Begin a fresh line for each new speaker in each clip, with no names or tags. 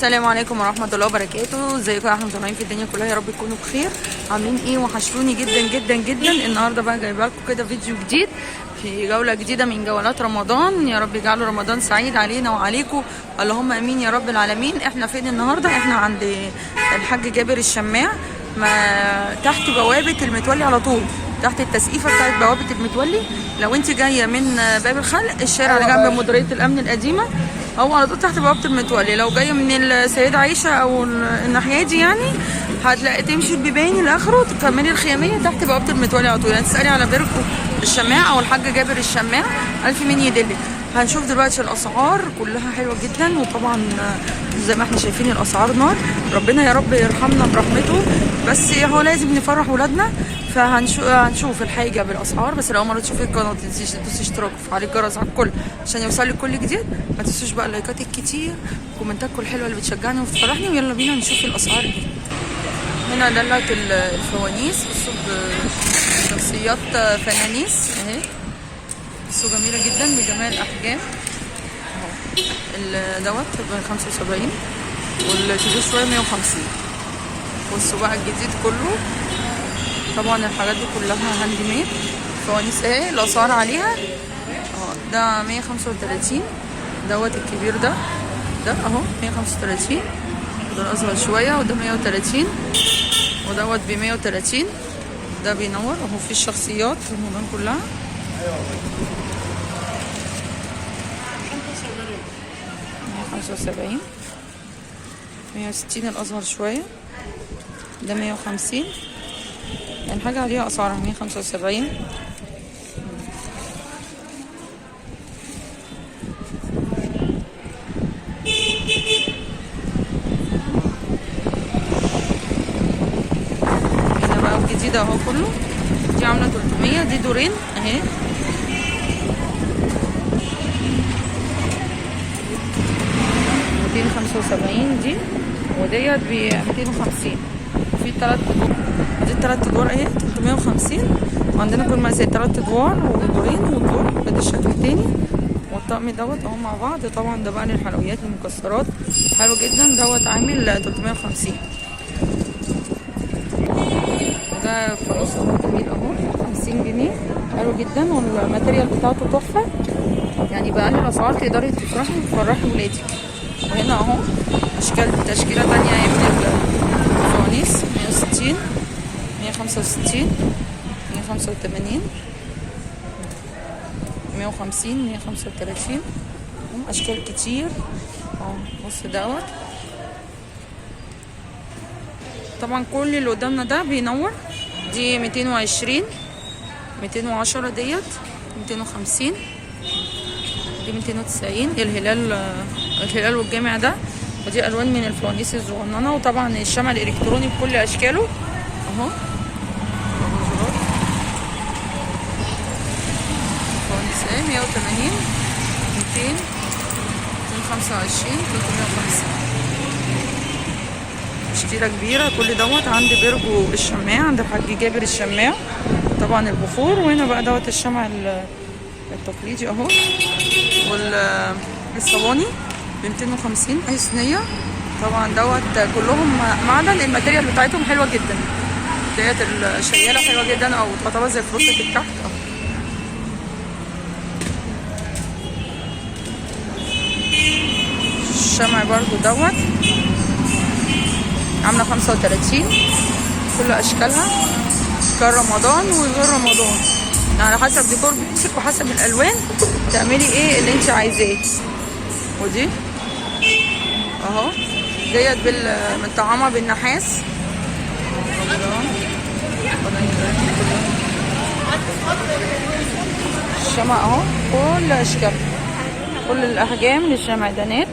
السلام عليكم ورحمة الله وبركاته. ازيكم يا احلى متابعين في الدنيا كلها؟ يا رب تكونوا بخير. عاملين ايه؟ وحشتوني جدا جدا جدا. النهارده بقى جايبه لكم كده فيديو جديد في جولة جديدة من جولات رمضان. يا رب يجعله رمضان سعيد علينا وعليكم، اللهم امين يا رب العالمين. احنا فين النهارده؟ احنا عند الحاج جابر الشماع، ما تحت بوابه المتولي على طول، تحت التسقيفه بتاعت بوابه المتولي. لو انت جاية من باب الخلق، الشارع اللي جنب مديرية الامن القديمة، هو على طول تحت بوابه المتولي. لو جاية من السيدة عائشة او الناحية دي يعني، هتلاقي تمشي البيباني لاخره، تكملي الخياميه تحت بوابه المتولي على طول. يعني تسالي على بيركو الشماع او الحاج جابر الشماع، الف مين يدلك. هنشوف دلوقتي الاسعار كلها حلوة جدا، وطبعا زي ما احنا شايفين الاسعار نار. ربنا يا رب يرحمنا برحمته، بس هو لازم نفرح ولادنا. فهنشوف الحاجة بالاسعار. بس لو اول مرة تشوفي القناة ما تنسيش تدوسي اشتراك وتفعلي الجرس على الكل عشان يوصلك كل جديد. ما تنسوش بقى اللايكات الكتير، كومنتاتكم الحلوة اللي بتشجعني وبتفرحني. ويلا بينا نشوف الاسعار دي. هنا دلت الفوانيس، بصوا بشخصيات فنانيس اهي، بصوا جميلة جدا بجميع الاحجام اهو. دوت ب 75 والكبير شوية 150. بصوا بقى الجديد كله، طبعا الحاجات دي كلها hand made. فوانيس اهي الاسعار عليها اهو. ده 135 دوت الكبير ده، ده اهو 135، وده الاصغر شوية، وده 130، ودوت ب 130. ده بينور اهو، في الشخصيات رمضان كلها. 175، 160 الأصغر شوية، ده 150. يعني حاجة عليها أسعارها 175. هنا بقى الجديدة اهو كله، دي عاملة 300، دي دورين اهي. 275 دي، وديت ب 250. وفي تلات ادوار، دي التلات ادوار اهي 350. وعندنا كل مقاسات، تلات ادوار ودورين ودور، وده الشكل التاني. والطقم دوت اهو مع بعض. طبعا ده بقى للحلويات المكسرات، حلو جدا. دوت عامل 350. وده فانوس جميل اهو 50 جنيه، حلو جدا، وال material بتاعته تحفة. يعني بأقل الاسعار تقدري تفرحي وتفرحي ولادك. وهنا اهو اشكال تشكيله تانية اهي من الفوانيس، 160، 165، 185، 150، 135. هم اشكال كتير اهو. بص دوت طبعا كل اللي قدامنا ده بينور. دي 220، 210 ديت، 250، دي 290. الهلال، الهلال والجامع ده. ودي الوان من الفوانيس الصغننه. وطبعا الشمع الالكتروني بكل اشكاله اهو. فوانيس ايه 180، 200، 225، 350. تشكيله كبيرة. كل دوت عند بيرجو الشماع، عند الحاج جابر الشماع. طبعا البخور. وهنا بقى دوت الشمع التقليدي اهو. والصواني ب 250 اهي صينية. طبعا دوت كلهم معدن، ال material بتاعتهم حلوة جدا. ديت الشياله حلوة جدا، او تعتبر زي فروتة الكحك اهو. الشمع برضو دوت عامله 35، كل اشكالها كان رمضان وغير رمضان، يعني على حسب ديكور بيتك وحسب الالوان تعملي ايه اللي انت عايزاه. ودي اهو ديت متطعمه بالنحاس. الشمع اهو كل اشكال، كل الاحجام للشمعدانات.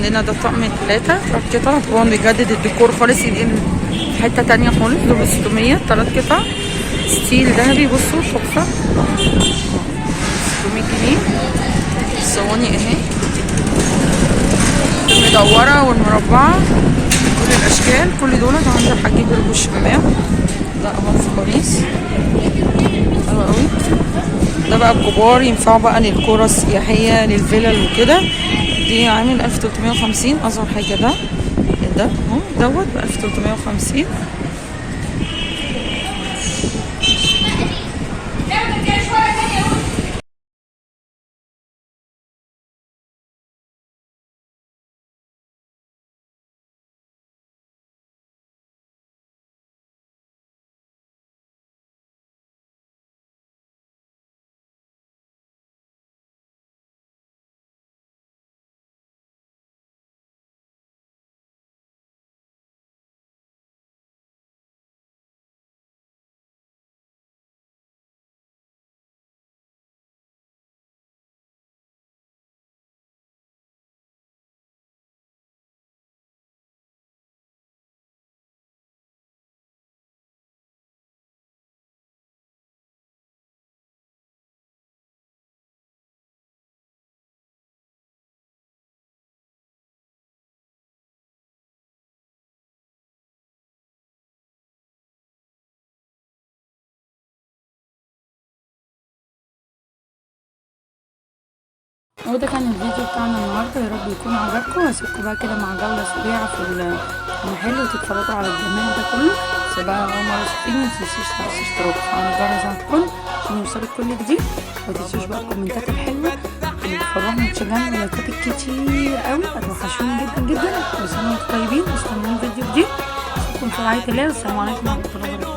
عندنا ده طقم 3 قطع، طبعا بيجدد الديكور خالص، ينقل في حتة تانية خالص. دول ب 600 3 قطع steel ذهبي، بصوا تحفة، 600 جنيه. الصواني اهي المدوره والمربعه كل الاشكال، كل دول عند الحاج جرجو الشماع. ده اهو في باريس، حلو قوي. ده بقى الكبار ينفعوا بقى للقرى السياحية للفلل وكده. دي عامل 1350 اصغر حاجة. ده اهو دوت ب 1350. وده كان الفيديو بتاعنا النهارده، يا رب يكون عجبكم. هسيبكم بقى كده مع جولة سريعة في المحل وتتفرجوا على الجمال ده كله. بس بقى اول مرة تشوفيني متنسيش تدوسي اشتراك وتفعلي الجرس على الكل عشان يوصلك كل جديد، ومتنسوش بقى الكومنتات الحلوة اللي بتفرحني وتشجعني، ولايكات الكتير قوي، هتوحشوني جدا جدا. كل سنة وانتم طيبين، واستنوني فيديو جديد. اشوفكم في رعاية الله، والسلام عليكم ورحمة الله وبركاته.